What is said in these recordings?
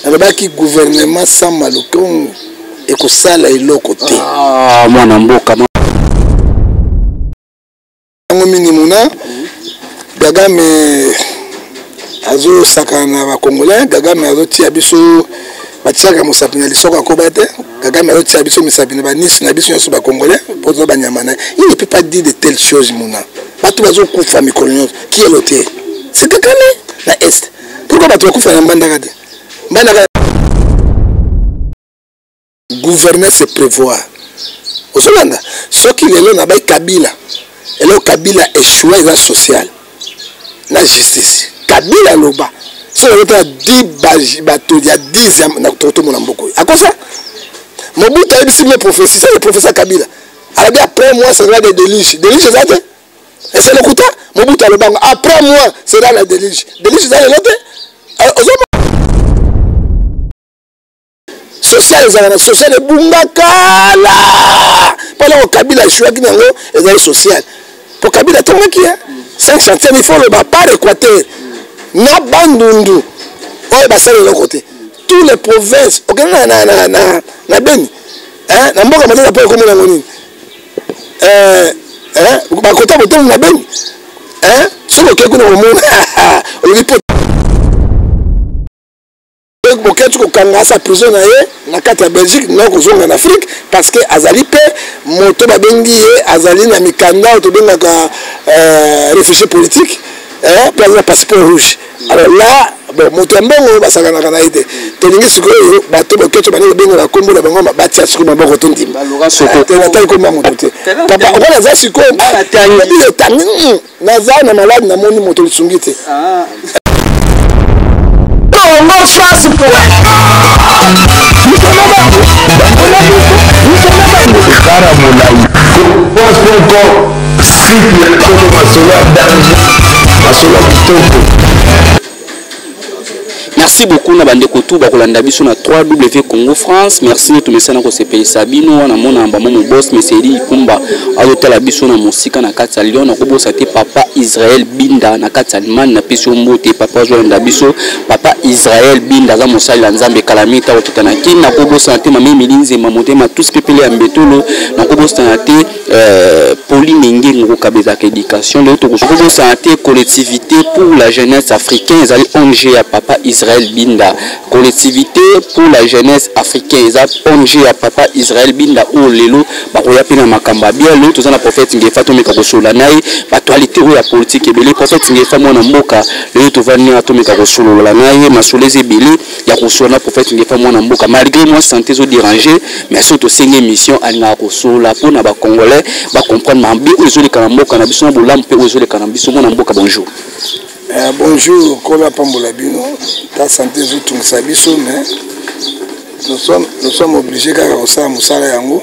Nalobaki gouvernement Sama Lukongo ekosala eloko te. Ah, mwana mboka. Yango mingi muna Kagame azosakana na bacongolais. Kagame azotia biso, batiaka mosapi na lisoko akoba te. Kagame azotia biso misapi na banisi na biso nyonso bacongolais mpo toza banyama na ye. Il ne peut pas dire de telles choses. Muna bato bazokufa mikolo nyonso, qui est l'auteur? C'est Kagame na Est. Pourquoi bato bakufa na Mbandaka te? Mbandaka, gouverner, c'est prévoir. Ozolanda, soki lelo na bai Kabila, eloko Kabila échoue eza social na justice. Kabila aloba soki azotala 10 bato ya 10 na totomona mboka oyo akosa. Mobutu ayebisi bino prophétie, ça, le professeur Kabila alobi: après moi sera des déluge. Déluge eza te, eza lokuta. Mobutu alobango: après moi sera la déluge. Déluge eza lelo te. Ozomona, social ezalaka na social ebunga kala. Mpo eloko Kabila échouaki nango ezali social, mpo Kabila atongaki 5 chantier. Il faut loba par Équateur na Bandundu oyo basala eloko te. Tous les provinces, okende na Beni, na mboka matata, mpo ekomi nango nini, bakota botongo na Beni. Soki okei kuna, komona olobi mpo Boketi kokanga asa prison na ye na kati ya Belgique na kozonga na Afrique, parce que azali mpe moto babengi ye, azali na mikanda oyo tobengaka réfugié politique, mpe aza na passeport rouge. Alors là, bon, moto ya mbongo basakanaka na ye te. Tolingi sikoyo bato Boketi bani kobenga bakombo na bango, batia sikoyo maboko, tondima. Natali kombo ya moto te, papa. Okola aza sikoyo etangi, naza na maladi, namoni moto lisungi te. Congo France. Kara molai com, site ya kolo, masolo ya danger, masolo ya kitoko. Merci beaucoup na bandeko tu bakolanda biso na 3W Congo France. Merci, tomesana kosepelisa bino wana. Mona bamo mobos Meseli Ikumba azotala biso na mosika na kati ya Lyon. Nakobosa te papa Israel Binda na kati ya Allemagne. Napesi yo mbote, papa. Azolanda biso papa Israel Binda, aza mosali ya Nzambe. Kala mingi ta kokita na Kini. Nakobosana te mama Emili Nzemba, motema tous pepele ya mbetolo. Nakobosana te Pauline Ngengo, kokaba ezalaka éducation. Lelo tokobosana te Collectivité pour la jeunesse africaine, ezali ONG ya papa Israel Binda. Collectivité pour la jeunesse africaine eza ONG ya papa Israel Binda oyo lelo bakoya mpe na makambo ya bien. Lelo toza na prophète Ngefa, tomeka kosolola na ye baactualité oyo ya politique ebele. Prophète Ngefa, mwana mboka, lelo tovandi nga, tomeka kosolola na ye masolo eza ebele ya kosolola na prophète Ngefa, mwana mboka. Malgré moi santé ezodéranger, mais soki tosengi émission, alingaka kosolola mpona bacongolais bacomprendre mabe oyo ezoleka na mboka na biso, na bolamu mpe oyo ezoleka na biso. Mwana mboka, bonjour. Bonjour, nkolo apambola bino. Ta santé ezotungisa biso, mais nous sommes obligés kaka kosala mosala yango.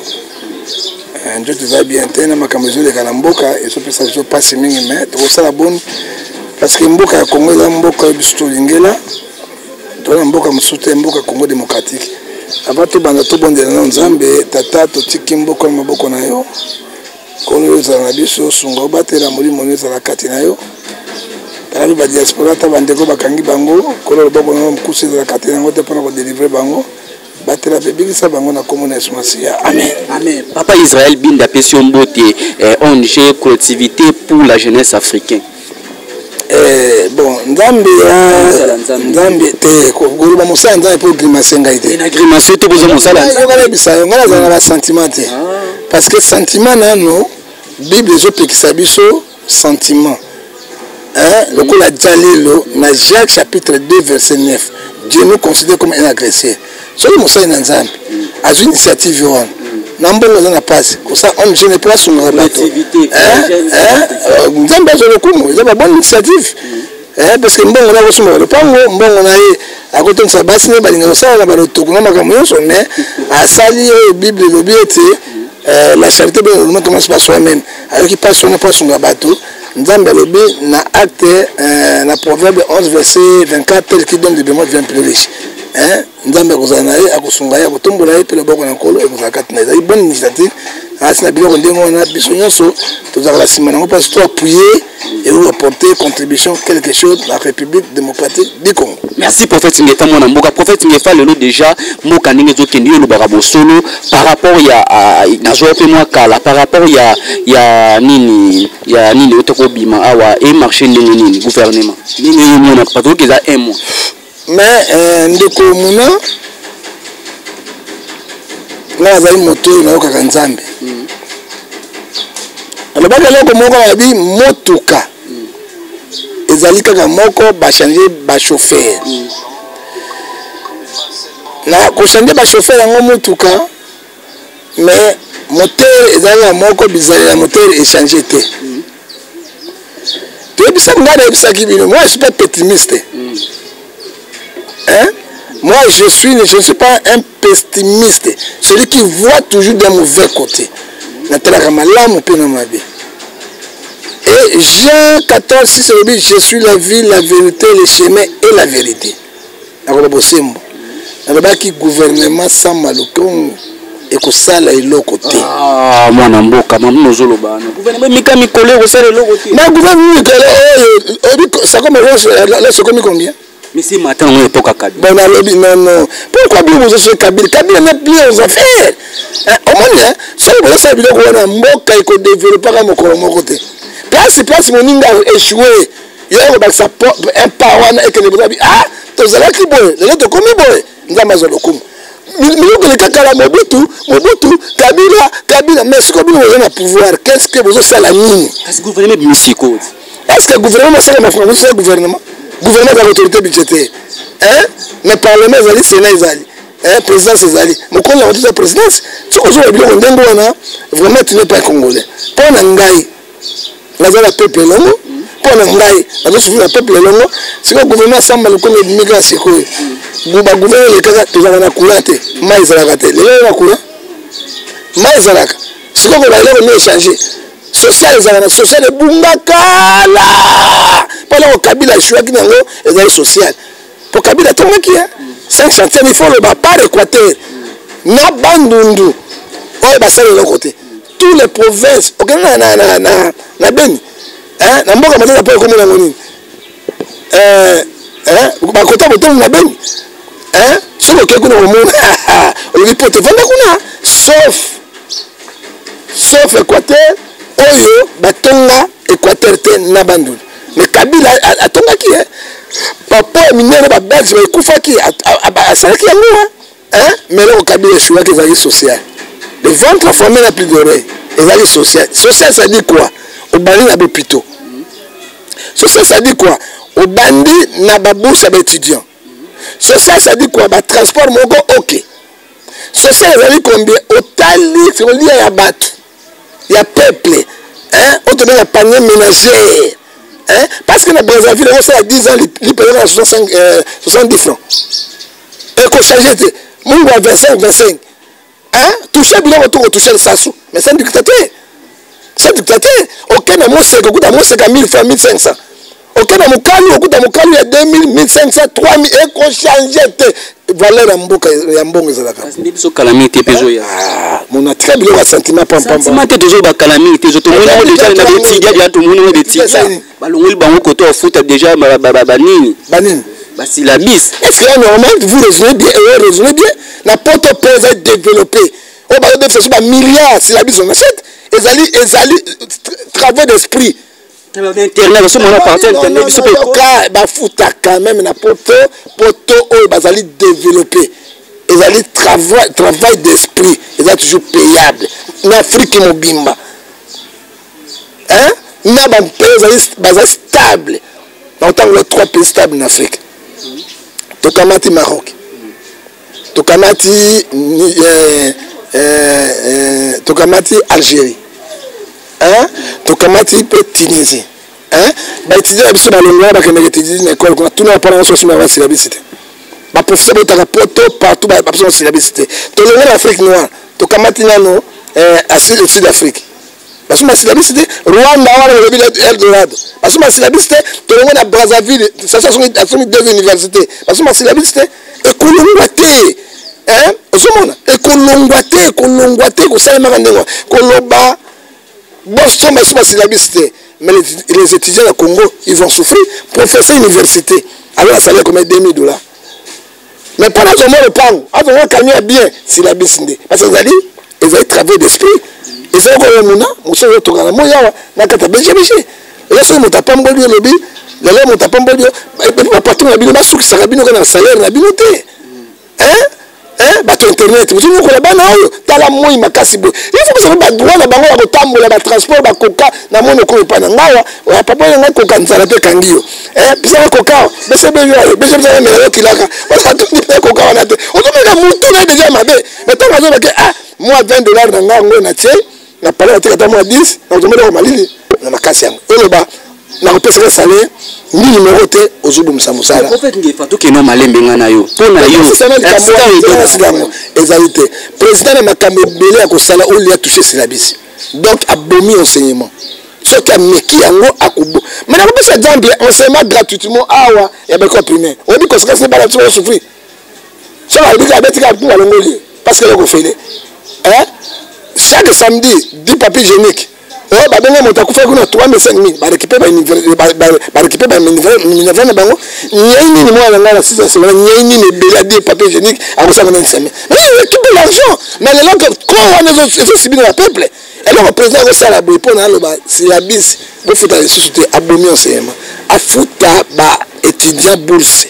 Nzoto eza bien te na makambo ezoleka na mboka, ezopesa biso mpasi mingi, mais tokosala boni? Parce que mboka ya Congo eza mboka oyo biso tolingela, toza na mboka mosusu te, mboka Congo démocratique. Avant tobanda, tobondela na Nzambe. Tata, totiki mboka na maboko na yo. Nkolo, oyo ozala na biso, sunga, obatela molimo no ezala kati na yo. Tala mpe badiaspora, ata bandeko bakangi bango. Nkolo, loboko na yo mokusu ezala kati na yango te mpona kodélivrer bango. Batela mpe bikisa bango na kombo na Yesu Masiya, amen. Amen. Papa Israel Binda, apesi yo mbote. ONG Collectivité pour la jeunesse africaine. Bon, Nzambe, Nzambe te, koloba mosala Nzambe mpo grimace ngai te. Na grimace te, boza mosala. Yoka, nayebisa yo, ngai nazala na basentiment te, parce que sentiment nano, Bible ezopekisa biso sentiment, hein? Lokola Jalelo na Jacques chapitre 2 verset 9, Dieu nous considère comme un agresseur. Soki mosali na Nzambe azwi initiative wana na mbongo, aza na mpasi kosala ONG ne mpo asungaka bato, Nzambe azwa lokumu. Eza babonne initiative, parce que mbongo na akosomba lopango, mbongo na ye akotondisa basi ne balinga kosala na balotoko na makambo nyonso, mais asali oyo Bible elobi ete la charité bien commence par soi-même. Ayoki mpasi wana mpo asunga bato. Nzambe alobi na acte, na Proverbe 11 verset 24: tel qui donne librement devient plus riche. Nzambe akozala na ye, akosunga ye, akotombola ye, mpe loboko na Nkolo ekozala kati na ye. Ezali bonne initiative. Asi na biloko ndenge wana, biso nyonso tozalaka na nsima nango mpasi to appuyer. Ekoki apporter contribution quelque chose na République démocratique du Congo. Merci prophète Ngefa, mwana mboka. Prophète Ngefa, lelo déjà mboka ndenge ezokende, yo olobaka bosolo par rapport ya nazwa mpe mwa kala par rapport ya nini, ya nini oyo tokobima awa e marché ndenge nini, gouvernement ndenge yo mona, parce que eza un mois. Mais ndeko Muna, nga nazali moto oyo nayokaka Nzambe. Alobaki eloko moko, alobi motuka ezali kaka moko, bachange bachauffeur. Na kochange bachauffeur yango motuka, mais moteur ezali kaka moko, bizaleli ya moteur echange te. Toyebisaki, ngai nayebisaki bino, moi je suis pas pessimiste, hein? Moi je ne suis pas un pessimiste, celui qui voit toujours d'un mauvais côté. Natalaka malamu mpe na mabe. Et Jean 14 6 elobi: "Je suis la vie, la vérité, le chemin et la vérité." Nakoloba bosembo, nalobaki gouvernement Sama Lukonde ekosala eloko te. Ah, mwana mboka, mama, ozoloba wana gouvernement mika mikolo ekosala eloko te. Na gouvernement mikolo oyo oyebi sakoma là, c'est combien? Mais c'est matin yango époque ya Kabila. Bon, nalobi non, non, pourquoi bino bozosala Kabila? Kabila n'a plus aux affaires. Omoni, soki bozosala biloko wana, mboka ekodéveloppaka mokolo moko te. Place moninga échoué, yo ekobakisa un pas wana, ekende bozabi. Ah, tozalaki boye, lelo tokomi boye, Nzambe azwa lokumu. Biloko eleka kala, Mobutu, Mobutu, Kabila, Kabila, mais sikoyo bino boza na pouvoir, qu'est ce que bozosala nini? Kasi gouvernement ebimi sikoyo. Est ce que gouvernement osala mafunga? Bozosala gouvernement, gouvernement ezalaka autorité budgétaire, hein? Mais parlement ezali, sénat ezali, hein? Présidence ezali, mokolo yango toza présidence. Soki ozoloba biloko ndenge wana, vraiment tu n'es pas congolais. Mpo na ngai, naza na peuple elongo. Mpo na ngai, nazosouffrir na peuple elongo. Sikoyo gouvernement Sama Lukonde ebimi kaka sikoyo. Bagouvernement elekaka, tozalaka na courant te, mai ezalaka te. Lelo na courant, mai ezalaka. Sikoyo koba eloko nde échange social ezalaka na social ebunga kala. Mpo eloko Kabila échouaki nango ezali social, mpo Kabila atongaki 5 chantier. Il faut loba par Équateur na Bandundu oyo basala eloko te. Tous les provinces, okende na Beni, na mboka matata, mpo ekomi nango nini, bakota botongo na Beni. Soki okei kuna, komona olobi po tovanda kuna, sauf Équateur oyo batonga Équateur te na Bandundu. Mais Kabila atongaki papa ya minene, babelge baekufaki, asalaki yango. Mais eloko Kabila échouaki ezalaki social. Le ventre affamé n'a plus d'oreille. Ezalaki social. Social, ça dit quoi? Obandi na bopito. Social, ça dit quoi? Obandi na babourse ya baétudiant. Social, ça dit quoi? Batransport moko ok. Social ezali combien? Otali kolia ya bato ya peuple, oyo tobenga panier ménagère, hein? Parce que na Brazzaville ekosala 10 ans, lipelaka na 65, 70 francs, ekochange te. Mungu ya 25 25, hein? Touche biloko to kotouche lisasu, mais c'est un dictateur, c'est un dictateur. Okende moseka, okuta moseka 1000 francs, 1500. Okende mokalu, okuta mokalu ya 2000, 1500, 3000, ekochange te. Valeur ya mboka, ya mbongo ezalaka. Kasi nde biso kala mingi te mpe ezoya. Mona, tika biloko ya sentiment pampamba. Sentiment te, tozoyeba kala mingi te. Tomoni yango déjà na betidia, déjà tomoni yango betidia, balongoli bango koto afuta déjà banini. Banini? Basyllabus. Est ce que normal? Vous raisonnez bien et raisonnez bien. Na poto mpe eza développé, oyo bazodefisa so bamilliard, syllabus on achète, ezali travaux d'esprit. Internet osomona partir internet, biso mpe. Bafutaka même na poto. Poto oyo bazali développé, ezali travail d'esprit, eza toujours payable na Afrique mobimba, hein? Na bapays baza stable, na kotangola trois pays stable na Afrique: tokamati Maroc, tokamati Algérie, hein? Tokamati mpe Tunisie, hein? Baétudiant na biso balongwa, bakendaka étudie na école kuna, tuna mpona nyonso basomaka basyllabus te. Baprofesseur botaka poto partout, bapesa basyllabus te. Tolongwa na Afrique noire, tokamati nano Sud Afrique, basomba syllabus te. Rwanda wana balobi Eldorado, basomba syllabus te. Tolongwa na Brazzaville, sasa asomi deux université, basomba syllabus te. Ekolongwa te, ozomona, ekolongwa te, ekolongwa te. Ekosalemaka ndenge koloba bosomba so basyllabus te. Mais les étudiants ya Congo, ils vont souffrir. Professeur université alors asalaire combien? 2000 $. Mais mpo nazwa mwa lopango, azwa mwa camion ya bien, syllabus nde, parce que ezali travail d'esprit. Ezali koya muna mosusu ozotonga na moi awa na kati ya BGBG. Eza soki moto apamboli yo, olobi lelo moto apamboli yo, bapatron na bino basukisaka bino kaka na salaire na bino te. Bato internet bozonyokola bana oyo. Tala moi makasi boye, il faut bazala badroit na bango ya kotambola, batransport, bakoka. Namoni okomi epai na ngawa ya papa oyo, ngai koka nzala mpe ekangi yo, bisaka koka bcb yo bcb mela yo kilaka atundi mpe koka wana te. Ozomeka mutu na deja mabe, mais ntango azobake, ah, mwa 20 $ na ngai yango na tie na pale, natika ata mwa 10 nakozomela malili na makasi yango. Oloba nakopesaka salaire ni numéro te, ozobomisa mosala. Prophète Ngefa, tokende malembe nga na yo mpo na yo. Yango ezali te président na makambo ebele ya kosala oyo atouche syllabus, donc abomi enseignement. Soki ameki yango akobo. Mais nakopesa exemple, enseignement gratuitement awa ya baécole primaire, oyebi conséquence? Bana biso bazosouffrir. Soki alobi kaka betika alongoli, parce que eloko ofele chaque samedi 10 papier hygiénique oyo babenge moto akufaki kuna 3 000, 5 000, barécupérer baminerval na bango. Nyei nini? Mwana na ngai na 6 secondaire, nyei nini ebele adi papier hygiénique akosanga na semaine? Mais récupère l'argent. Mais lelo ko wana ezosibi na bapeuple. Eloko président akosala boye mpo na aloba syllabus bofuta lisusu te, abomi enseignement. Afuta baétudiant bourse.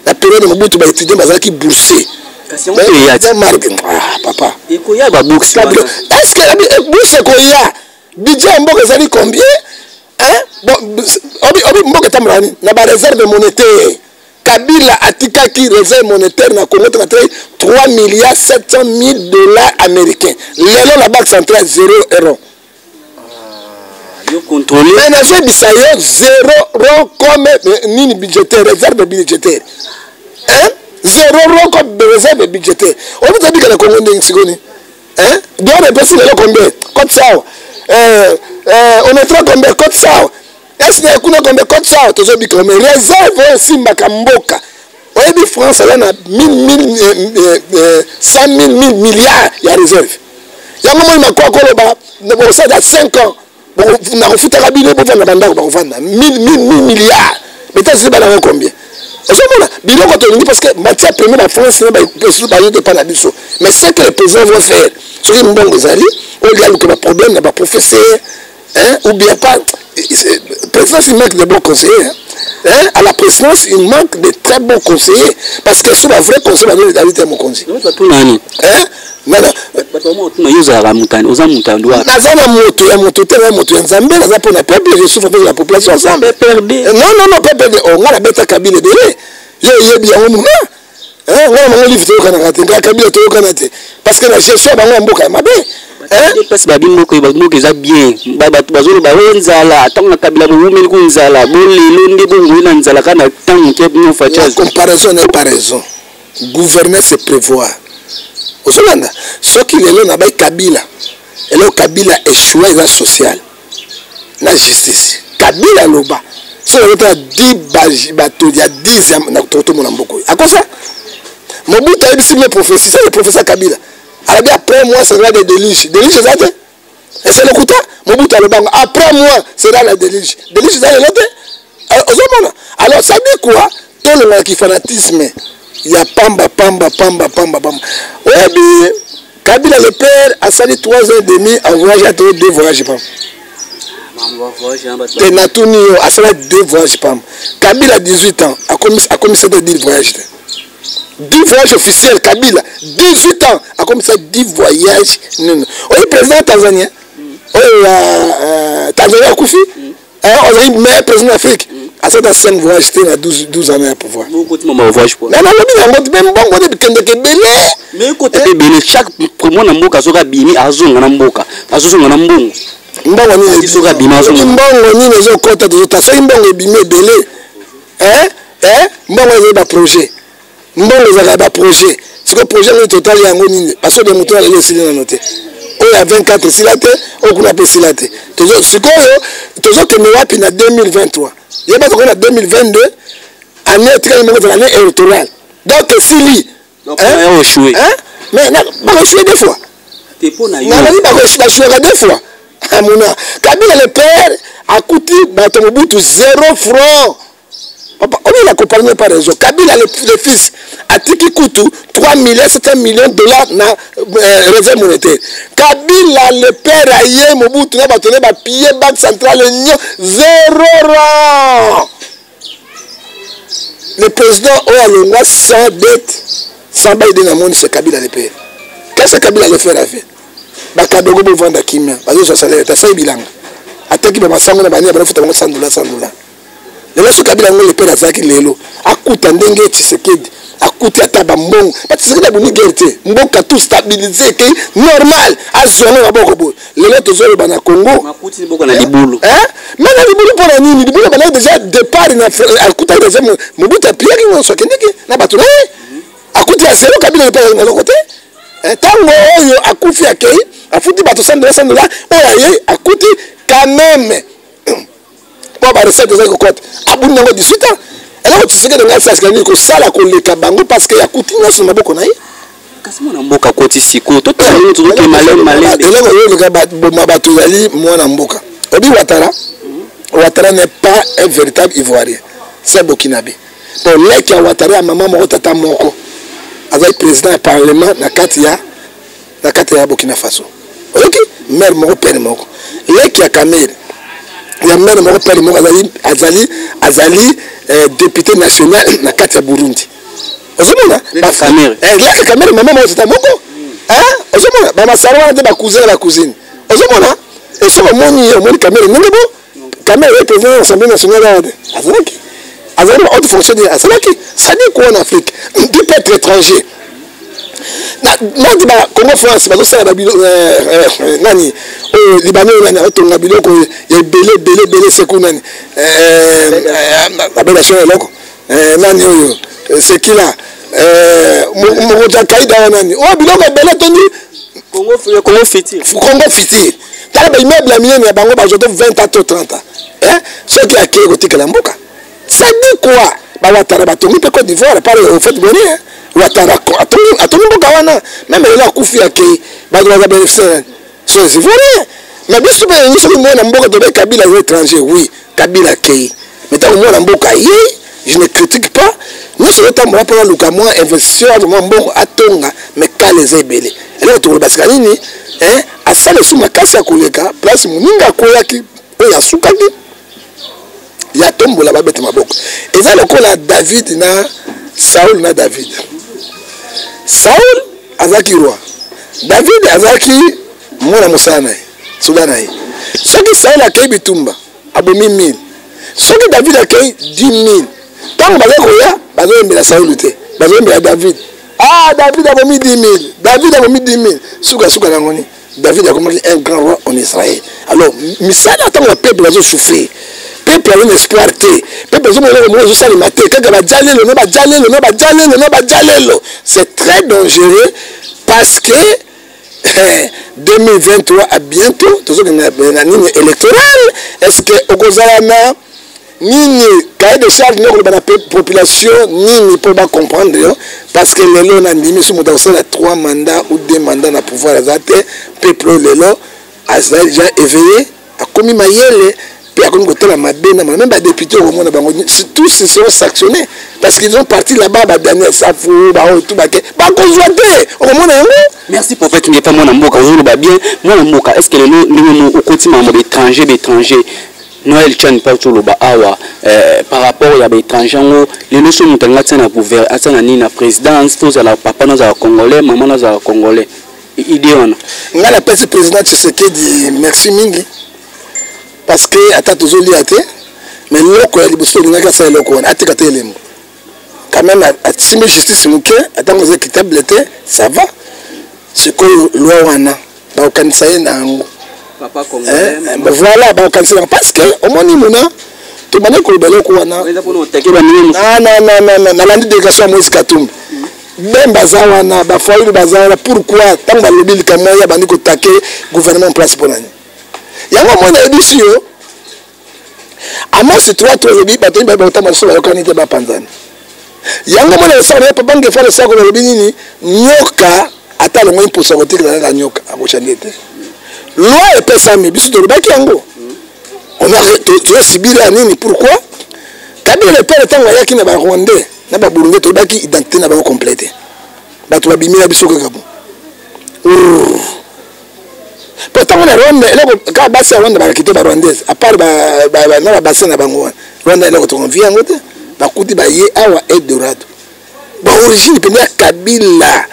Na période Mobutu, baétudiant bazalaki boursier. Ah, papa. Ekoya, babourse. Est ce que bourse ekoya? Budget ya mboka ezali combien? Bon, obi mboka etambolaka nini? Na baréserve monétaire. Kabila atikaki réserve monétaire na Congo tokataki 3 milliards 700 000 dollars américains. Lelo na Banque centrale, 0 euro. Yo contrôle. Mais nazoyebisa yo, 0 rond comme nini budgétaire, réserve budgétaire, hein? 0 rond comme réserve budgétaire. Obi tobika na Congo ndenge sikoni, hein? Dollar epesi lelo combien? Cote sawa. Onatra combien? Cote sawa. Esne kuna combien? Cote sawa. Tozobika, mais réserve oyo esimbaka mboka. Oyebi France aza na 100 000 milliards ya réserve. Yango moi makwa koloba bokosala 5 ans, nakofutaka bino, bovanda bandako, bakovanda 1000 milliards. Mais États-Unis banango combien? Ozomona biloko tolingi, parce que matière première na France bayo te epa na biso. Mais ce que le président va faire, soki mbongo ezali, oyo aluka baproblème na baprofesseur, hein, ou bien pas présidence, il manque de bons conseillers, hein? À la présidence, il manque de très bons conseillers, parce que sur ba vrai conseil bazali te. Mokonzi, hein? Yo ozalaka mutani, oza mutandi wapi? Naza na moto ya moto te, na moto ya Nzambe. Naza mpo na peuple, je souffre avec la population ensemble. PPRD? Non, non, non, PPRD o nga nabeta Kabila ebele, yo oyebi yango muna. Nga na bango livre toyokanaka te. Nga Kabila toyokana te, parce que na gestion ya bango ya mboka ya mabe. Place babi mboka, mboka eza bien. Bato bazoloba o nzala ntango na Kabila, bowumeli ku nzala, bolelo nde bongoyi na nzala kaka na ntango moke bino. Facha, comparaison n'est pas raison. Gouverner, c'est prévoir. Ozolanda, soki lelo na bai Kabila, eloko Kabila échoue eza social na justice. Kabila aloba soki azotala 10 bato ya 10 na totomona mboka oyo akosa. Mobutu ayebisi bino prophétie, ça le professeur Kabila alobi: "Après moi sera des déluge." Déluge eza te, ese lokuta. Mobutu alobango: "Après moi sera la déluge." Déluge eza lelo te. Ozomona, alors ça dit quoi? Tolongolaki fanatisme ya pamba pamba pamba pamba pamba. Oyebi Kabila le père asali 3 ans et demi en voyage, ato deux voyages pamba te. Natuni yo, asala deux voyages pamba. Kabila 18 ans, akomisa te 10 voyages te, 10 voyages officiels. Kabila 18 ans, akomisa 10 voyages nini? Oyo président tanzanien, oyo ya Tanzanie akufi, ozali meilleur président d'Afrique, asala 5 voyages te na 12 ans ya pouvoir. Mais nalobi yango mpe, mbongo nde bikendeke ebele. Mais ekota mpe ebele. Chaque mwana mboka soki abimi, azonga na mboka, azozonga na mbongo. Mbongo nini? Soki abimi, azonga. Mbongo nini ezokota? Tozota soki mbongo ebimi ebele, mbongo ezali baprojet, mbongo ezalaka baprojet. Sikoyo projet nini totali yango nini? Basobe moto aleli esili nano te. Oyo ya 24 esila te, oyo kuna mpe esila te. Sikoyo tozokende wapi na 2023? Yeba tokoki na 2022, année etikali moko ezala année électorale, donc esili. Échoué. Mais bakoéchoué deux fois. Nalobi baéchouaka deux fois. Amuna Kabila le père. Akuti bato Mobutu 0 franc. Papa, on est la compagnie par raison. Kabila le fils atiki kutu 3 milliards 700 millions de dollars na réserve monétaire. Kabila le père aye Mobutu na bato ne ba piller banque centrale nyo 0 rang. Le président oyo alongwa sans dette, sans bail de namoni, c'est Kabila le père. Qu'est-ce que Kabila le père a fait? Bakadogo bovanda kimia, bazozwa salaire, tasali bilanga. Ataki ba masango na bania banafuta bango 100 dollars, 100 dollars. Lelo soki Kabila yango le père azalaki lelo, akuta ndenge Tshisekedi, akuti ata ba mbongo. Ba Tshisekedi abuni guerre te. Mboka tout stabilisé ekei normal, azwa ngo maboko boye. Lelo tozoloba na Congo. Makuti mboka na libulu. Hein? Mais na libulu mpona nini? Libulu ebandaki déjà départ na akutaki déjà Mobutu apiyaki nyonso akendeki na bato na ye. Akuti ya zéro Kabila le père azalaki na eloko te. Ntango oyo akufi akei, afuti bato 100 dollars, 100 dollars, oyo aye akuti quand même. Po ba recette ezali kokota. Abuni nango 18 ans. Eloko Tshisekedi ngai asala nini kosala koleka bango parce que akuti nyonso na maboko na ye. Kasi mwana mboka akoti sikoyo, totala ndenge tozokende malembe malembe. Eloko oyo eleka boma bato ezali mwana mboka. Obi Ouattara, Ouattara n'est pas un véritable Ivoirien, c'est un Burkinabé. Bon, leki ya Ouattara ya mama moko tata moko azali président ya parlement na kati ya Burkina Faso. Oyoki? Mère moko père moko. Leki ya Kamerhe ya mère moko père moko azali député national na kati ya Burundi. Ozomona? Leki ya Kamerhe. Leki ya Kamerhe, mama moko tata moko. Hein? Ozomona? Ba masaro wana te ba cousin na ba cousine. Ozomona? Et soki omoni ye, omoni Kamerhe ndenge bo? Kamerhe ye président de l'Assemblée nationale awa te. Azalaki. Azalaki na haute fonction de, azalaki. Ça dit quoi en Afrique? Tu peux être étranger. Na, nani ba Congo France, bazosala ba bilo nani? Oyo Libanais oyo nani azotonga biloko ya ebele, ebele, ebele, seku nani? Abela so eloko. Nani oyo? Sekila. Mokonzi ya Kaida oyo nani? Oyo biloko ebele toni Congo, Congo Futur. Congo Futur. Tala ba immeuble ya minene ya bango bazo to 20 ans to 30 ans. Hein? Soki akei kotikela mboka. Ça dit quoi? Ba Ouattara batongi mpe Côte d'Ivoire par au fait bonne, hein? Ouattara atongi mboka wana. Même lelo akufi akei, bato baza bénéficiaire. So c'est vrai. Mais biso mpe biso mpe mwana mboka tobe Kabila aza étranger, oui, Kabila akei. Mais tango mwana mboka ye, je ne critique pas. Nyonso ozotambola mpona luka mwa investisseur, azo mwa mbongo atonga, mais kala eza ebele. Eloko tokoloba sika nini? Hein? Asala esu makasi ya koleka place moninga akweyaki oyo asukaki ya tombola babeta maboko. Eza lokola David na Saul na David. Saul azalaki roi, David azalaki mwana mosala na ye, soda na ye. Soki Saul akei bitumba abomi 1000, soki David akei 10 000, ntango bazali koya bazoyembela Saul te, bazoyembela David. Ah, David abomi 10 000, David abomi 10 000. Suka suka nango ni David akomaki un grand roi en Israël. Alors misala ntango ba peuple bazo souffrir, peuple aza na espoir te, peuple azomona eloko moko ezosalema te, kaka bajalelo na bajalelo na bajalelo na bajalelo. C'est très dangereux parce que 2023 à bientôt tozokende na nini électoral. Est-ce que okozala na nini cahier de charge noko loba na population nini po ba comprendre yo? Parce que lelo na ndimi so moto akosala 3 mandats ou 2 mandats na pouvoir aza te. Peuple oyo lelo azali déjà éveillé, akomi mayele pe akomi kotala mabe na même ba député okomona bango tous seront sanctionnés parce qu'ils ont parti là-bas, ba Daniel Safou, ba oyo tout bake bakozwa te, okomona yango. Merci prophète Ngefa, mwana mboka ozoloba bien. Mwana mboka, est-ce que lelo ndenge mo okoti makambo d'étranger, d'étranger Noël Chan pa toloba awa par rapport ya ba étranger ngo lelo so moto anga tia na gouver-, atia na nini na présidence, tozala papa nazala congolais, maman nazala congolais. Idée wana. Nga na pesi président Tshisekedi merci mingi parce que ata tozolia te, mais loko ya liboso olingaki asala eloko wana, atika te elembo. Quand même, asimbi justice moke, atango eza équitable te, ça va. Sikoyo loi wana bakokanisa ye na yango. Papa congolais, maman. Voilà, bakokanisa yango parce que omoni mona tobandi koloba eloko wana. Eza mpona otake ba ndenge mosusu. Na, na, na, na, na, nalandi délégation ya Moïse Katumbi. Bemba baza wana, ba Fayulu baza wana, pourquoi ntango balobi likambo ya bandi kotake gouvernement en place mpona nini? Yango omoni nayebisi yo, Amos 3 3 elobi bato mibale bakotamba lisusu bayokani te bapanzani. Yango omoni losako na ye, Papa Ngefa losako nalobi nini? Nyoka ata alongoli mposo akotikela kaka nyoka, akochange te. Loi epesami, biso tolobaki yango. On a tozosibir ya nini? Pourquoi Kabila le père, ntango ayaki na Barwandais na Baburundais, toyebaki identité na bango complète? Bato babimela biso kaka bo mpo ntango na Rwanda, eloko kaka basi ya Rwanda bakaki te, Barwandaise, à part na babassin na bango wana. Rwanda, eloko tokonvi yango te. Bakuti baye awa Eldorado, baorigine mpenza ya Kabila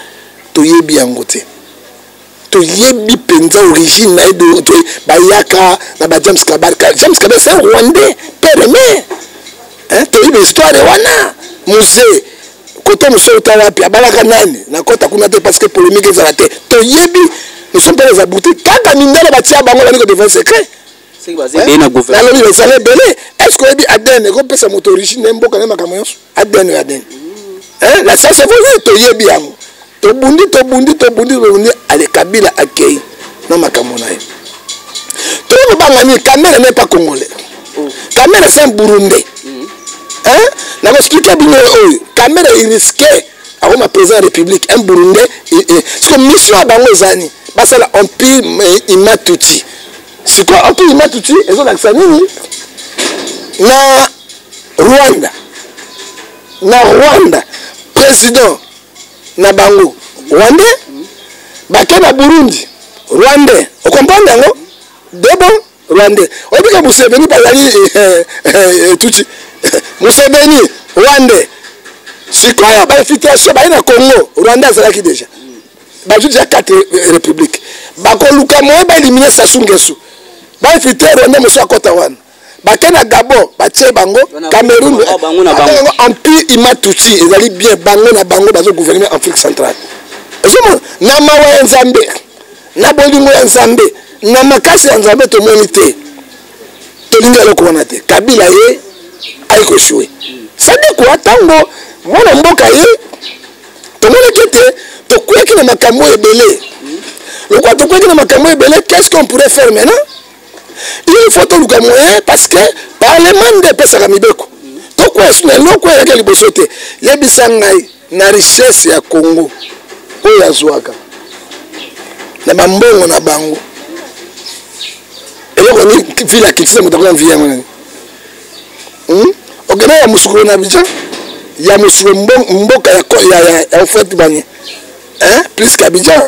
toyebi yango te. Toyebi mpenza origine na ye, bayaka na ba James Kabarka. James Kabila, c'est un Rwandais père et mère. Toyebi histoire wana. Mzee kote mosusu ota wapi, abalaka nani, nakota kuna te parce que polémique ezala te. Toyebi, nous sommes pas les abrutis. Kaka mindele batia bango, bani kodevant secret. Nalobi ezala ebele. Est ce que oyebi ADN ekopesa moto origine na mboka na makambo nyonso? ADN, ADN, la science évolue. Toyebi yango. Tobundi, tobundi, tobundi, tobundi. Ale, Kabila akei na makambo na ye. Toye kobanga nini? Kamerhe n'est pas Congolais. Kamerhe, c'est un Burundais. Nakoexpliquer bino oyo. Kamerhe, il risque akoma président ya République, un Burundais. Parce que mission ya bango ezani basala empire Hima Tutsi. Sikoyo empire Hima Tutsi ezolakisa nini na Rwanda? Na Rwanda, président na bango Rwandais, bake na Burundi, Rwandais. Ocomprendre yango debo Rwandais. Oyebi ke Museveni bazali Tutsi. Museveni Rwandais. Sikoyo bainfiltration baye na Congo, Rwandais azalaki déjà. Bazwi déjà 4 république. Bakoluka moye baéliminer Sassou Nguesso, bainfiltre Rwandais mosusu akɔta wana. Bake na Gabon, batie bango. Cameroun, yango empire Hima Tutsi ezali bien. Bango na bango bazogouverner Afrique centrale. Ozomona, na mawa ya Nzambe, na bolingo ya Nzambe, na makasi ya Nzambe, tomoni te, tolingi eloko wana te. Kabila ye ayi koéchouer. Sadi kwa ntango mwana mboka ye, tomonaki ete tokweki na makambo ebele. Lokola tokweki na makambo ebele, qu'est-ce qu'on pourrait faire maintenant? Il faut toluka moyen, parce que parlement nde epesaka mibeko. Tokwea na eloko eyaki ya liboso te. Yebisa ngai, na richesse ya Congo oyo azwaka na bambongo na bango, eloko ni ville ya Kinshasa, moto akona vie yango nani? Okende ya mosukolo na Abidjan, ya mosukolo, mboka ya Houphouët-Boigny, plus qu'Abidjan.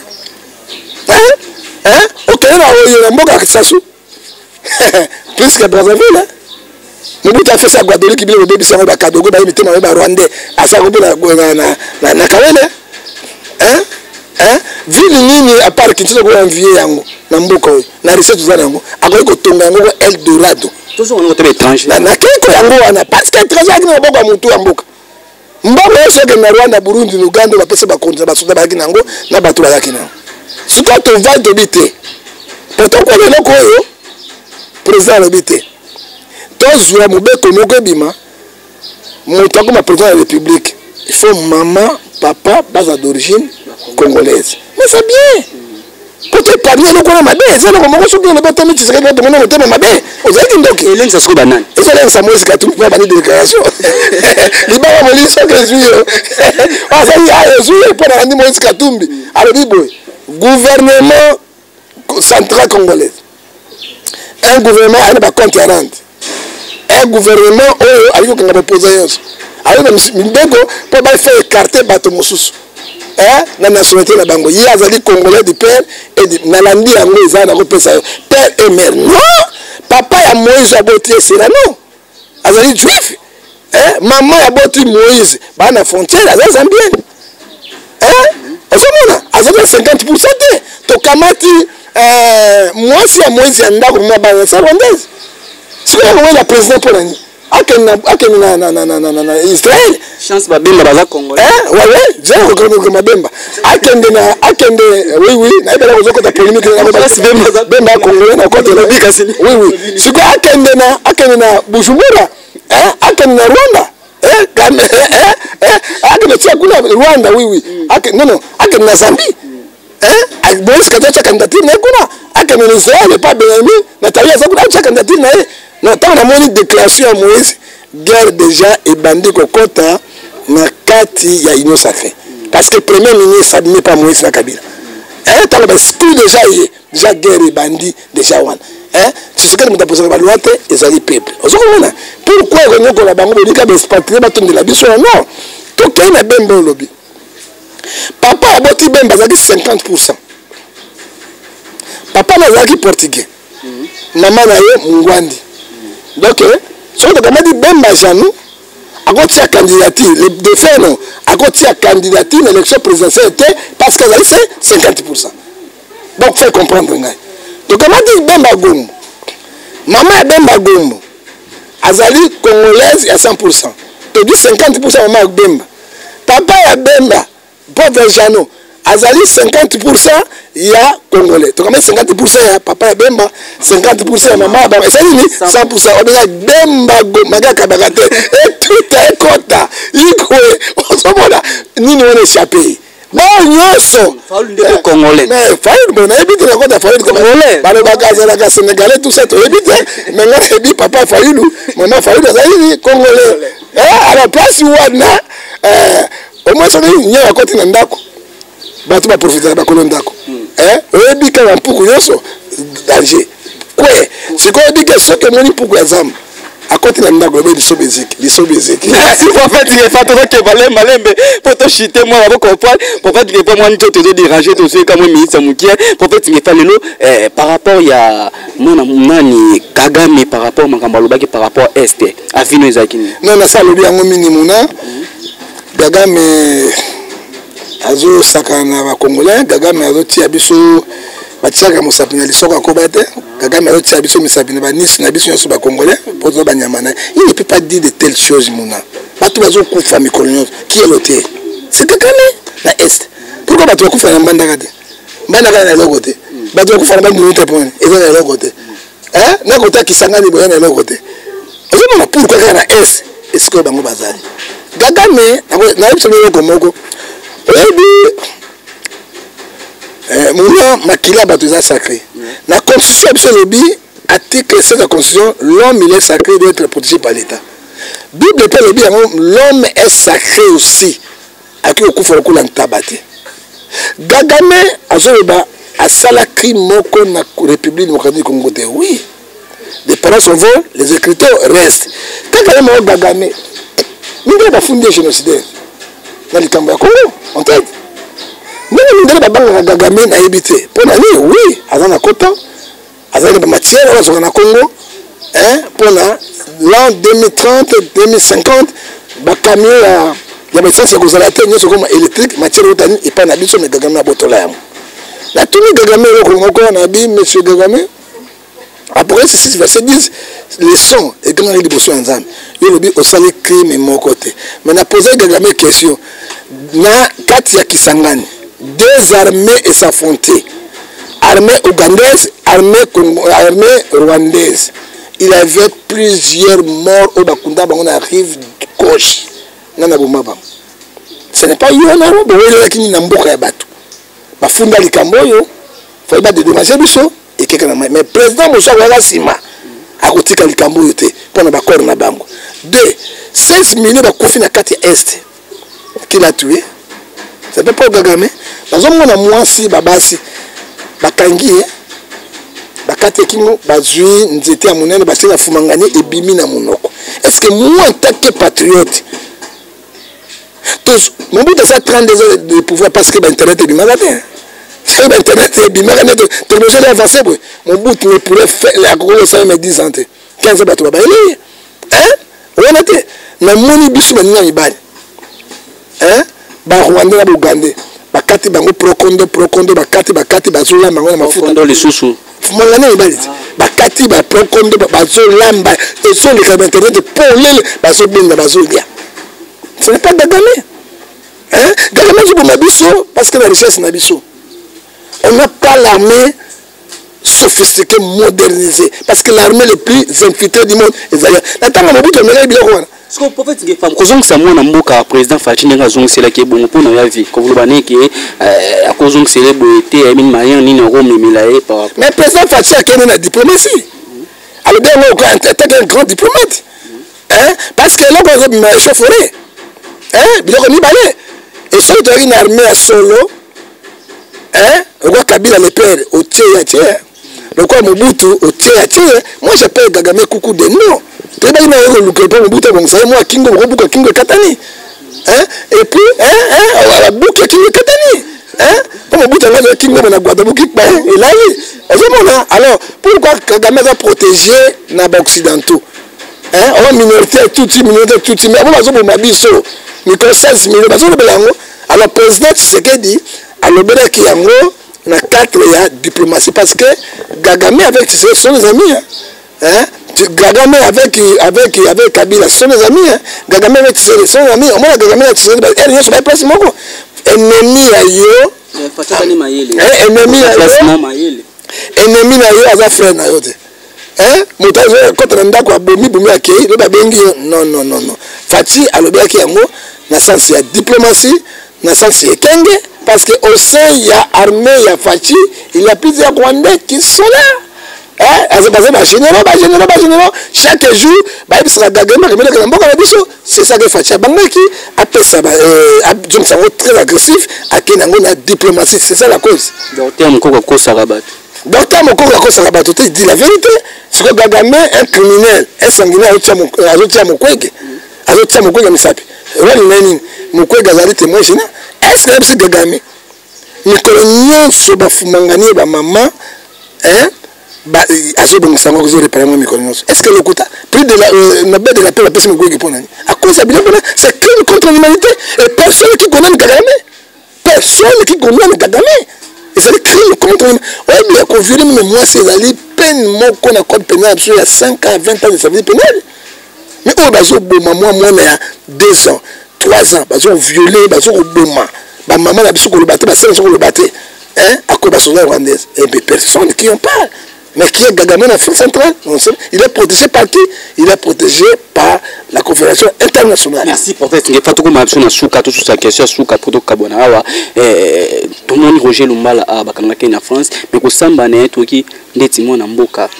Okende na oyo na mboka ya Sassou, plus que Brazzaville. Mobutu afesa Gbadolite, bino bobebisa yango. Bakadogo baye mitema baye, Barwandais aza kombo na Kawele. Ville nini à part Kinshasa koya envie yango na mboka oyo? Na richesse toza na yango, akoki kotonga yango ko Eldorado. Nakei yango wana parce que étranger aki na maboko ya motu ya mboka. Mbongo nyonso ekende na Rwanda, Burundi na Uganda. Bapesa bakonzi na basoda bazalaki na yango, na bato bazalaki na yango. Sikoyo tovandi, tobi te po tokola eloko oyo président alobi te. Tozwa mobeko moko ebima: moto akoma président ya République, il faut mama, papa baza d'origine congolaise. Mais c'est bien po toépargne eloko wana mabe. Eza eloko moko, soki olobi otemi Tshisekedi, tomona motema mabe, ozalaki ndoki. Elengisa sikoyo banani? Ezolengisa Moïse Katumbi mpo bandi déclaration libanga molili. Soki ezwi yo, azali ezwi ye mpo na bandi. Moïse Katumbi alobi boye: gouvernement central congolaise, un gouvernement aye na bacompte ya rente, un gouvernement oyo alingi kokanga baopposant nyonso, aye na mibeko mpo bafaire écarter bato mosusu na nationalité na bango. Ye azali Congolais du père et nalandi yango eza na kopesa yo père et mère. Non, papa ya Moïse aboti esela, non, azali juif. Mama ya boti Moïse baa na frontière, aza Zambien. Ozomona, azali na 50% te. Tokamati mwasi ya Moïse ya ndako, mama bana sa rwandaise. Sikoyo yango ya président mpo na nini akende na Israel? Chance Babemba baza Congolais. Ouais, je Mabemba akende na akende. Oui, nayebela kozokota polémique. Bemba Congolais na kote. Oui, sikoyo akende na Bujumbura, akende na Rwanda, akende tia kuna Rwanda. Oui, non, akende na Zambie. Moïse Katumbi atia candidature na ye kuna. Akende na Israel epa Benjamin Netanyahu, aza kuna, atia candidature na ye. Na ntango namoni déclaration ya Moïse, guerre déjà ebandi kokɔta na kati ya Union sacrée, parce que premier ministre abimi pa Moïse na Kabila. Ntango baexclure déjà ye, déjà guerre ebandi déjà wana. Tshisekedi moto aposaka baloi te, ezali peuple. Ozokomona pourquoi ekonyokola bango, bolika baexpatrie batondela biso na non. Tokei na Bemba, olobi papa aboti Bemba azalaki 50%. Papa na azalaki Portugais, mama na ye Mungwandi. Donc soki tokamati Bemba Jeannot, akotia candidature, le défunt non, akotia candidature na élection présidentielle te, parce que azali se 50%. Donc fait comprendre ngai, tokamati Bemba Gombo, mama ya Bemba Gombo azali Congolaise ya 100%. Tozwi 50% mama ya Bemba. Papa ya Bemba, pauvre Jeannot, azali 50% ya Congolais. Tokamati 50% ya papa ya Bemba, 50% ya mama ya Bemba, esali nini? 100%. Obenga Bemba magakabaka te, etuta ekota ikwe. Ozomona nini wana échappé bao nyonso. Congolais. Mais Fayulu, bon, nayebi te nakota Fayulu. Congolais. Balobaka azalaka Sénégalais, tout ça toyebi te, mais nga nayebi papa Fayulu, mama Fayulu azali Congolais. Alors place wana, au moins soki nyongo akoti na ndako, bato baprofitaka bakolo ndako. Oyebi kaka mpuku nyonso danger kwe. Sikoyo oyebi ke soki omoni mpuku ya zamba akoti na ndako, oyebi lisobe eziki, lisobe eziki. Merci, prophète Ngefa. Tozokeba lemba lembe mpo toshite mwa bako comprendre. Prophète Ngefa, mwa nzoto ezodéranger, tozoyeka mwa minute ya mokie. Prophète Ngefa, lelo par rapport ya mwana nani Kagame, par rapport makambo alobaki par rapport Est, avino ezalaki nini? Non, nasa alobi yango mingi. Muna Kagame azosakana na Bacongolais. Kagame azotia biso, batiaka mosapi na lisoko akoba te. Kagame azotia biso misapi na banisi na biso nyonso Bacongolais, mpo toza banyama na ye. Il ne peut pas dire de telles choses. Muna bato bazokufa mikolo nyonso, qui est l'auteur? C'est Kagame na Est. Pourquoi bato bakufa na Mbandaka te? Mbandaka na eloko te. Bato bakufa na Bandundu te, pone eza na eloko te. Nakota Kisangani boya na eloko te. Ozomona pourquoi kaka na Est, esika oyo bango bazali? Kagame, nayebisa bino eloko moko. Oyebi mona makila ya bato eza sacré. Na constitution ya biso elobi, article 7 ya constitution: l'homme, il est sacré, doit être protégé par l'État. Bible mpe elobi yango, l'homme est sacré aussi, akoki kokufa lokola ntaba te. Kagame azoloba asala crime moko na République démocratique du Congo te. Oui, les paroles s'envolent, les écritures restent. Kaka ye moko Kagame, mindele bafundi ye génocidaire na likambo ya Congo en tête. Ndenge mindele babangaka Kagame, nayebi te mpo na nini. Oui, aza na kota, azali na bamatière oyo azwaka na Congo mpona l'an 2030, 2050, bacamion ya baessence ya kozala te, nyonso koma électrique, matière otani epai na biso. Mais Kagame abotola yango. Natuni Kagame eloko moko na bi: monsieur Kagame, Apocalypse 6 verset 10, le son ekangaki liboso ya Nzambe. Yo olobi osali crime moko te, mais naposaki Kagame question: na kati ya Kisangani, deux armées es'affronter, armée ougandaise, armée, Congo, armée rwandaise, il y avait plusieurs morts oyo bakunda bango na rive gauche. Nani aboma bango? Ce n'est pas yo na robo oyelelaki nini na mboka ya bato? Bafunda likambo oyo, fai badédommager biso ekeka na mai. Mais président mosu akoyaka nsima, akotika likambo oyo te mpo na baccord na bango. Deux, 16 millions bakufi na kati ya Est, qui l'a tué? C'est pas Paul Kagame. Bazomona mwasi, babasi bakangi ye, bakati ekingo, bazwi nzete ya monene, batie na fumangani, ebimi na monoko. Est ce que moi, en tant que patriote, Mobutu aza 32 ans de pouvoir parce que bainternet ebimaka te. Soki bainternet ebimaka nde technologie eza avancé boye, Mobutu ne pourrait faire, akoki kosala mais 10 ans te, 15 ans, bato babayeli wana te. Namoni biso baninga mibali, Barwandais na Baugandais, bakati bango prokondo prokondo, bakati bakati, bazolamba yango na mafuta. Lisusu. Mangana mibali te, bakati baprokondo, bazolamba, ezoleka na internet polele, bazobenda, bazolia. Ce n'est pas Kagame, hein? Kagame azoboma biso parce que la richesse na biso, on n'a pas l'armée sophistiquée, modernisée, parce que l'armée le plus infiltrée du monde ezali na ntango Mobutu amelaki biloko wana. Siko prophète Ngefa, kozongisa mwana mboka président Fatshi ndenge azongiselaki ebongo mpona ya vie, koloba neke akozongisela ye boye te, ayebi manière nini akomemela ye par Mais président Fatshi akende na diplomatie, alobi yango atake un grand diplomate, hein? Parce que eloko ezobima échauffourée, hein? Biloko mibale. E soki toyaki na armée ya solo, hein? Okwa Kabila le père otie ye atie. Lokola Mobutu otie atie, moi j'appelle Kagame kuku de non. Toyebaki na ye koluka epa Mobutu abongisa ye mwa kingo, bokobuka kingo ekatani. Hein? Et puis, hein, hein, abuki kingo ekatani. Hein? Mpo Mobutu yango azwa kingo na Guadalupe kpa elali. Ozomona? Alors, pourquoi Kagame aza protégé na ba occidentaux? Hein? Oh, minorité tutsi, minorité tutsi, mais bango bazoboma biso. Mikolo 16 millions bazolobela yango. Alors, président Tshisekedi alobelaki yango na cadre ya diplomatie parce que Kagame avec Tshisekedi sont des amis. Hein? Hein? Kagame avec Kabila sont des amis. Hein? Kagame avec Tshisekedi sont des amis. Omona Kagame na Tshisekedi, elle nyonso ba place moko. Ennemi ya yo. Ennemi ya yo. Ennemi na yo aza frère na yo te. Hein? Moto azo kota na ndako abomi bomi akei, lo babengi yo. Non non non non. Fatshi alobelaki yango na sens ya diplomatie, na sens ya ekenge, parce que au sein ya armée ya Fatshi, il y a plusieurs Rwandais qui sont là. Hein? Baza ba généraux, ba généraux, ba généraux. Chaque jour, bayebisaka Kagame akemelaka na mboka na biso. C'est ça que Fatshi abangaki, apesa ba azongisa yango très agressif, akende yango na diplomatie. C'est ça la cause. Docteur Mokoko akosaka bato. Docteur Mokoko akosaka bato te, il dit la vérité. C'est que Kagame, un criminel, un sanguinaire, azotia Mukwege. Azotia Mukwege misapi. Wali na nini? Mukwege azali témoin gênant. Est-ce que yebisi Kagame? Mikolo nyonso bafumangani ba mama, hein? Ba azobongisa yango, azoréparer yango mikolo nyonso. Est-ce que lokuta prix de la Nobel de la paix bapesi Mukwege mpo nani? À cause ya biloko wana, c'est crime contre l'humanité et personne qui condamne Kagame. Personne qui condamne Kagame. Ezali crime contre l'humanité. Oyebi ya kovioler meme mwasi ezali peine moko na code pénal biso ya 5 ans 20 ans de service pénal. Mais oyo bazoboma mwa mwana ya 2 ans, 3 ans, bazovioler, bazokoboma ba mama na biso koloba te, basala biso koloba te. Hein? À quoi basoda rwandaise? Eh bien, personne qui en parle. Mais qui est Kagame en Afrique centrale? On sait, il est protégé par qui? Il est protégé par la Confédération internationale. Merci, prophète. Ngefa tuko mabso na suka, tout sa question suka pour kabona awa. Tout le monde Roger Lumbala a bakanga ke na France, mais ko samba na toki ndeti mwana mboka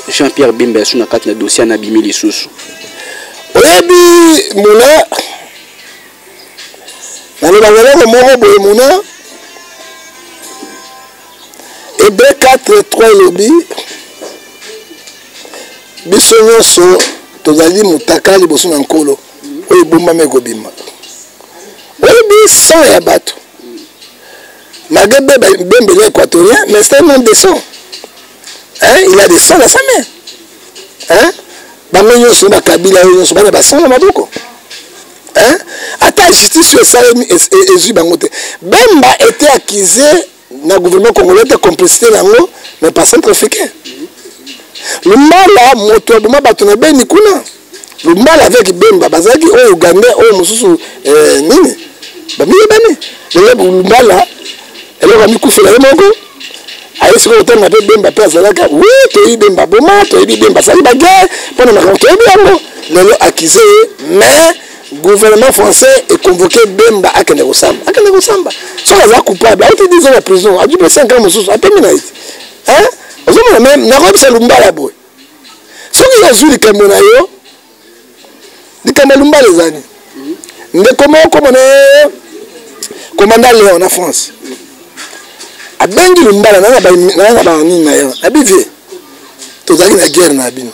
Jean-Pierre Bemba suna kati na dossier na bimi lisusu. Oyebi muna na lobaka moko boye muna Hébreux 4, 3 elobi biso nyonso tozali motaka liboso na Nkolo oyo ebombami ekobima. Oyebi sang ya bato malgré Bemba est équatorien, mais c'est un homme de sang. Hein? Il a des sangs dans sa main. Hein? Bango nyonso ba Kabila nyonso bana ba sang na maboko. Hein? Ata justice oyo esalemi ezwi bango te. Bemba était accusé na gouvernement congolais de complicité nango, mais pas centrafricain. Lumbala moto aboma bato na Beni kuna. Lumbala avec Bemba bazalaki oyo Ugandais oyo mosusu nini bamiyebani. Lelo Lumbala eloko amikufela ye moko aye sikoyo kotanga mpe Bemba mpe azalaka wi toyebi Bemba boma toyebi Bemba asali baguerre mpona makambo toyebi yango. Lelo accusé ye, mais gouvernement français est convoqué Bemba akende kosamba, akende kosamba. Soki aza coupable auti 10 ans ya prison, azwi mpe 5 ans mosusu apemi na ye te. Hein? Ozomona même nakoyebisa Lumbala boye, soki azwi likambo na yo, likambo ya Lumbala ezali ndeko moko komona ye commandant Léon na France abengi Lumbala na ba nini na ye, abi vie tozalaki na guerre na bino,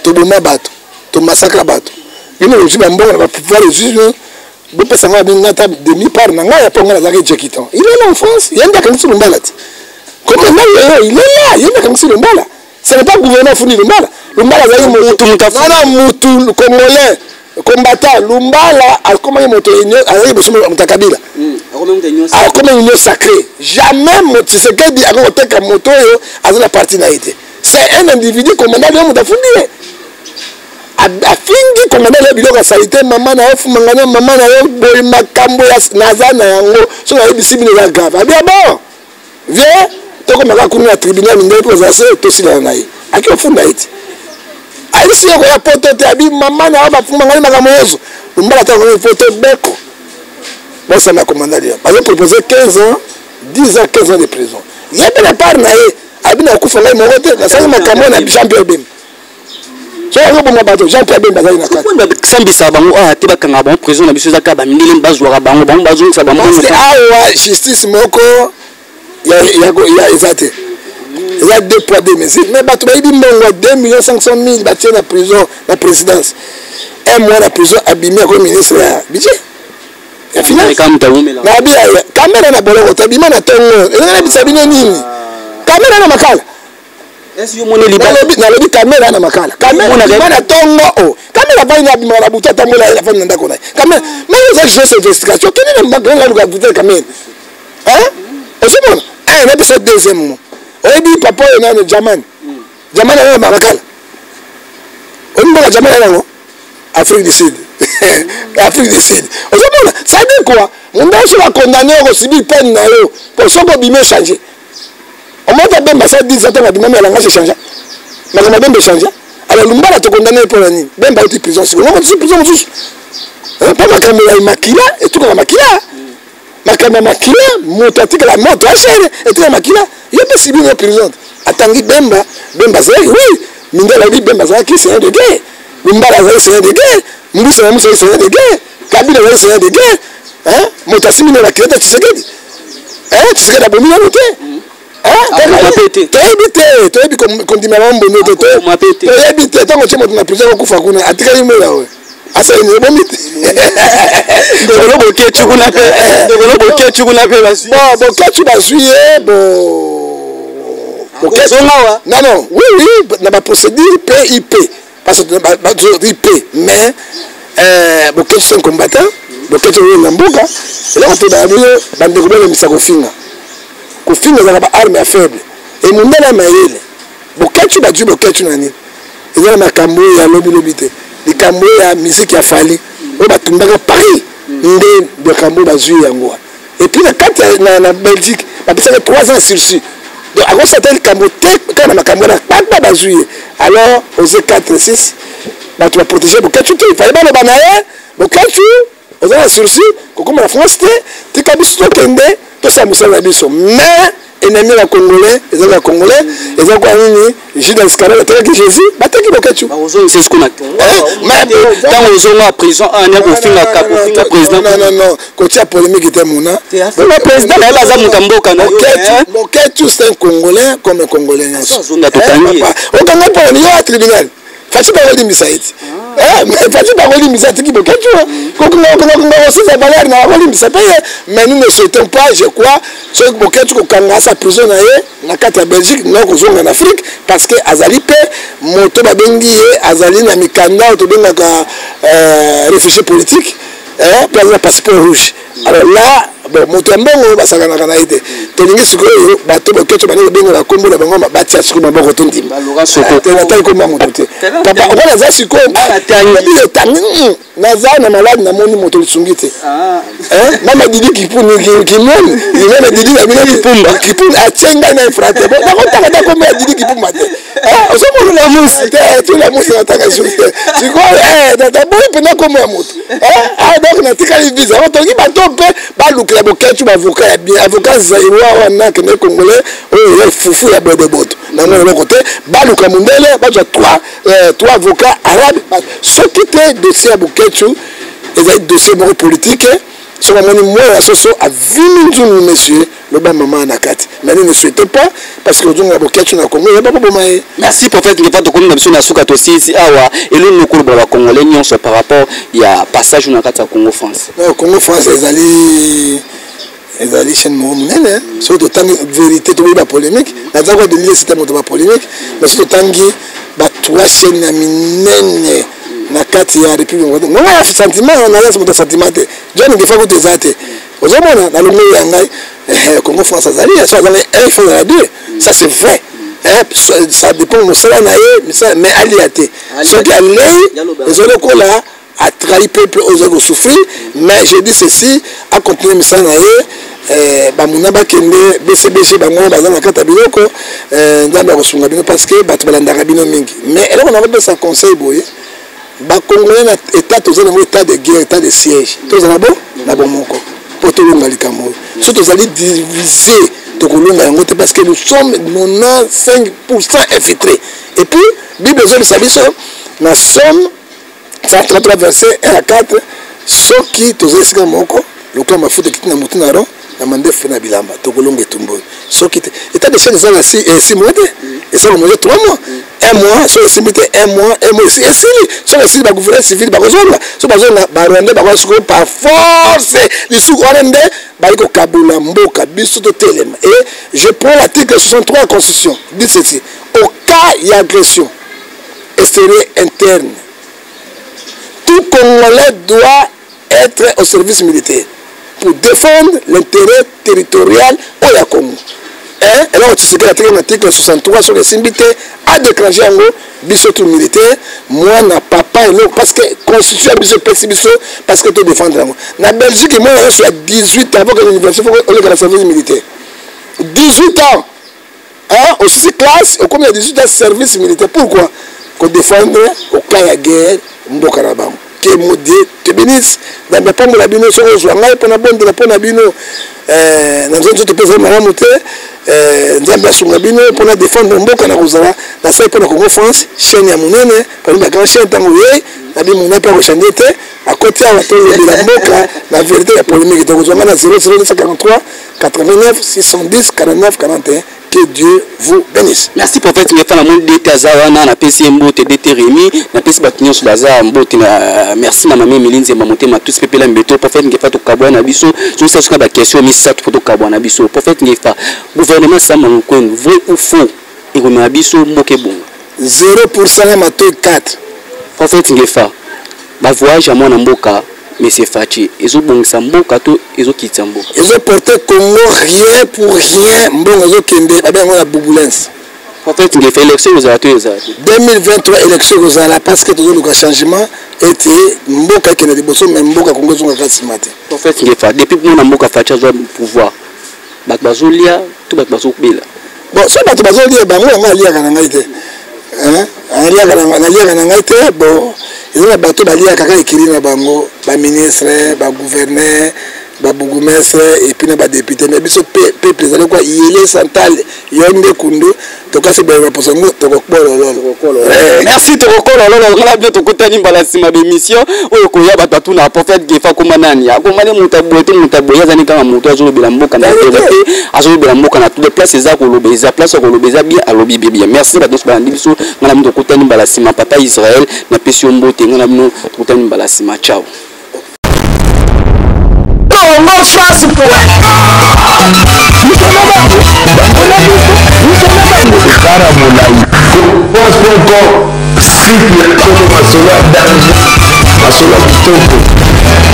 toboma bato, tomasakra bato, bino bozwi bambongo na bapouvoir ezwi bopesa ngai bino ata demi part na ngai mpo ngai nazalaki exécutant. Il est là en France, ye nde akangisi Lumbala te. Commandant Léon, il est là, ye nde akangisi Lumbala. Ce n'est pas gouvernement afundi Lumbala. Lumbala azalaki Mutu, mutu afundi. Non, non, mutu congolais combattant. Lumbala akomaki moto azalaki boso moto ya Kabila. Akomaki union sacrée. Jamais moto Tshisekedi akoki koteka moto oyo aza na parti na ye te. C'est un individu commandant Léon moto afundi ye. Afingi commandant Léon biloko ya salite, mama na yo fumanga na mama na yo boye makambo ya naza na yango. Soki nayebisi bino eza grave. Abi bon, viens tokomaka kuna na tribunal mindele mpo ozala se tosilana na ye. Aki ofunda ye te. Ayebisi ye koya poto te, abi mama na yo bafumanga ni makambo nyonso. Lumbala ta komi poto beko. Bosala commandant Léon. Bazo proposer 15 ans, 10 ans, 15 ans de prison. Ye mpe na part na ye, abi na kokufa ngai moko te, nasali makambo na Jean-Pierre Bemba. Soki azoboma bato, Jean-Pierre Bemba azali na kati. Soki basambisaka bango awa te, bakangaka bango prison na biso, eza kaka bamindele bazwaka bango, bango bazongisa bango. Parce que awa justice moko ya eza te. Eza deux poids deux mesures. Mais bato bayibi mbongo ya 2 millions 500 mille, batie na prison, na présidence. Un mois na prison, abimi, akomi ministre ya budget, ya finance. Nabi Kamerhe na boloko te, abima na ntongo. Elingi nayebisa bino nini? Kamerhe na Makala. Nalobi Kamerhe na Makala. Kamerhe abima na ntongo o Kamerhe avandi na abimaka na butu, atambola, afandi na ndako na ye. Kamerhe mais eza juste investigation. Kende na luka vite Kamerhe. Ozomona, napesa deuxième mot. Oyebi papa oyo nani? Jaman. Jaman aza na Makala. Oyebi mboka Jaman aza nango? Afrique du Sud. Afrique du Sud. Ozomona, ça dit quoi? Mundu so bakondamner, okosubir peine na yo, po soki obimi, ochange. Omota Bemba sa 10 ans, ntango abimami, alanga echange, makambo ya Bemba echange. Alors Lumbala, tokondamner mpo na nini? Bemba auti prison, sikoyo okotisi prison mosusu mpo makambo ya makila etukaka makila. Makambo ya makila, moto atikala moto achere etikala makila. Ye mpe sibi na prison, atangi Bemba. Bemba azalaki, oui, mindele alobi Bemba azalaki seigneur de guerre, Lumbala azalaki seigneur de guerre, Mbusa na Musa azalaki seigneur de guerre, Kabila azalaki seigneur de guerre. Moto asimbi na makila te. Tshisekedi, Tshisekedi abomi nano te. Toyebi te, toyebi kondima bango mbondo te, toyebi te. Ntango tie moto na prison, akokufa kuna, atikali moya oyo asali ebomi te. Ndeko Boketshu kuna mpe, ndeko Boketshu kuna mpe bazwi. Bon, Boketshu bazwi ye bo Boketshu. Non, non, oui, na baprocédure pip, parce que ip, mais Boketshu c'est un combattant. Boketshu oyo na mboka eloko te. Bayabino bandeko, bolemisa kofinga. Kofinga ezalaka baarme ya faible e mondele ya mayele. Boketshu bazwi Boketshu na nini? Eza na makambo oyo ya lobilobi te, likambo oyo ya musique ya Fally oyo batumbaka Paris nde makambo oyo bazwi yango wana. Et puis na kati na Belgique bapesaka 3 ans sursis, donc akosala te likambo te kaka na makambo wana kpakpa bazwi ye. Alors oze 4 6 bato baprotege Boketshu te. Fallait baloba na ye: "Boketshu, oza na sursis, kokóma na France te, tika biso tokende tosala mosala na biso." Mais ennemi ya Congolais ezali ya Congolais. Eza kwa nini? Judas Iscariote atekaki Jésus, bateki Boketshu. Bakozongisa siko na ntango ozonga prison ania kofinga kofinga président. Non, non, kotia polémique te, muna. Président na ye baza moto ya mboka na yo. Boketshu, c'est un Congolais comme un Congolais nyonso. Azonga, tokangi. Okanga mpo yo ya tribunal. Fatshi bakolimbisa ye ti, Fatshi bakolimbisa, atiki Boketshu kokonga kosisa valeur na bakolimbisa mpe ye. Mais nous ne souhaitons pas, je crois, soki Boketshu kokanga asa prison na ye na kati ya Belgique na kozonga na Afrique, parce que azali mpe moto babengi ye, azali na mikanda oyo tobengaka réfugié politique, mpe aza na passeport rouge. Alors là, bon, moto ya mbongo basakanaka na ye te. Tolingi sikoyo bato Boketshu bani kobenga bakombo na bango, batia sikoyo maboko, tondima. Natali kombo ya moto te, papa. Okona aza sikoyo etangi, naza na malade, namoni moto lisungi te. Mama Didi Kipuni, kimoni mama Didi na bino Kipumba. Kipuni atie ngai na efra te. Nakotanga ta kombo ya Didi Kipumba te. Ozomona musi te, tula musi, natanga suki te sikoyo. Naboyi mpena kombo ya moto. Donc natikali visa. Tolingi bato mpe balukela Boketshu baavocat ya bien, avocat zaïrois wana akende Congolais oyo eza fufu ya bodobodo nango eloko te. Baluka mondele, bazwa trois avocats arabe. Soki te, dossier ya Boketshu ezali dossier moko politique. Soki amoni mwana ya soso avimi nzungu, monsieur, loba mama na kati. Mais nous ne souhaitons pas, parce que ozonga Boketshu na Congo, yeba koboma ye. Merci, prophète Ngefa. Tokomi na biso na suka, tosilisi awa. Eloni okoloba Bacongolais nyonso par rapport ya passage na kati ya Congo France? Non, Congo France ezali chaîne moko monene. Soki totangi vérité, toboyi bapolémique. Naza kwa denis esita moto bapolémique, mais soki totangi ba trois chaîne ya minene na kati ya République, ngonga ya sentiment, naza moto ya sentiment te. John Ngefa kutu eza te. Ozomona, nalongoli ya ngai. Congo France azali, so azali un, il faut azala deux, ça c'est vrai. Ça dépend mosala na ye, mais alia te. Soki alei, ezali lokola atrahi peuple oyo ozali kosouffrir. Mais je dis ceci: acontinue misala na ye. Bamuna bakende BCBG, bango baza na kati ya biloko. Nzambe akosunga bino, parce que bato balandaka bino mingi. Mais eloko nakopesa conseil boye: Bacongolais, na état toza nango, état de guerre, état de siège, tozala bo na bomoko mpo tolonga likambo oyo. So tozali divise, tokolonga yango te, parce que nous sommes 95 infiltrés. Et puis Bible ezolisa biso na Psaume 133 verset 1 à 4: soki toza esika moko lokola mafuta ekiti na motu na Aaron. Na mandefu na bilamba, tokolonga etumba oyo. Soki te, état de siège eza na 6 mois te, eza mois, 3 mois, 1 mois. Soki esimbi te, 1 mois, 1 mois esili. Soki esili, bagouverneur civil bakozonga. Soki bazonga, Barwandais bakoya sikoyo par force lisuku wana nde bayi kokabola mboka. Biso totelema. Et je prends l'article 63 ya Constitution, dit ceci: au cas ya agression extérieure, interne, tout Congolais doit être au service militaire pour défendre l'intérêt territorial oyo ya Congo. Eloko Tshisekedi atikaki na article 63, soki esimbi te, adéclenche yango. Biso tout militaire, mwana, papa, eloko, parce que Constitution ya biso epesi biso, parce que todéfendre yango. Na Belgique, mwana nyonso ya 18 ans, faut université, faut oleka na service militaire. 18 ans, hein, osisi classe, okomi na 18 ans, service militaire. Pourquoi? Kodéfendre au cas ya guerre mboka na bango. Que mon Dieu te bénisse. Nzambe apambola bino. Soki ozwa ngai mpona bondela mpona bino na nzoto mpe ezali malamu te, Nzambe asunga bino mpona défendre mboka. Na kozala nasali mpona Congo France, chaîne ya monene parmi bagrand chaîne. Ntango ye nabi mona mpe akochange te, akoti awa, tolobela mboka na vérité ya polémique. Tokozwa ngai na 00 243 89 610 49 41. Que Dieu vous bénisse. Merci, prophète Ngefa. Namoni DT aza wana, napesi ye mbote. DT Remi, napesi bato nyonso baza mbote na merci na mame Emili Nzemba motema tusi pepela mbeto. Prophète Ngefa, tokabwana na biso, tozosala soki na baquestion misato mpo tokabwana na biso. Prophète Ngefa, gouvernement Sama Lukonde, vrai ou faux, ekomema biso mboka ebonga? 0% na matoi 4. Prophète Ngefa, bavoyage ya mwana mboka monsieur Fatshi ezobongisa mboka to ezokitisa mboka? Ezoporte Congo rien pour rien. Mbongo ezokende, babenga yango na bubulence. Prophète Ngefa, élection ekozala to ezala te? 2023, élection ekozala, parce que tozoluka changement ete mboka ekende liboso, mais mboka Kongo ezongaka nsima te. Prophète Ngefa, depuis mwana mboka Fatshi azwa pouvoir, bato bazolia to bato bazobela? Bon, so bato bazolia bango, yango aliaka na ngai te, naliaka na ngai te. Bon, eza na bato baliaka kaka ekili na bango, baministre, bagouverneur, babourgmestre et puis na badéputé. Mais biso peuple ezali kwa yele central yo nde kundu tokasi boye baposo yango tokokolololo. Merci, tokokolololo. Ngala bino, tokutani mbala nsima bémission oyo koya. Bato batuna prophète Ngefa akoma nani, akoma nde moto aboye te. Moto aboye azali kaka moto azolobela mboka na vérité, azolobela mboka na toutes place. Eza koloba, eza place ya koloba, eza bien, alobi bien bien. Merci bato nyonso balandi biso. Ngala bino, tokutani mbala nsima. Papa Israel, napesi yo mbote. Ngala bino, tokutani mbala nsima. Ciao. Congo France point. Kara molai france.com, site ya solo, masolo ya danger, masolo ya kitoko.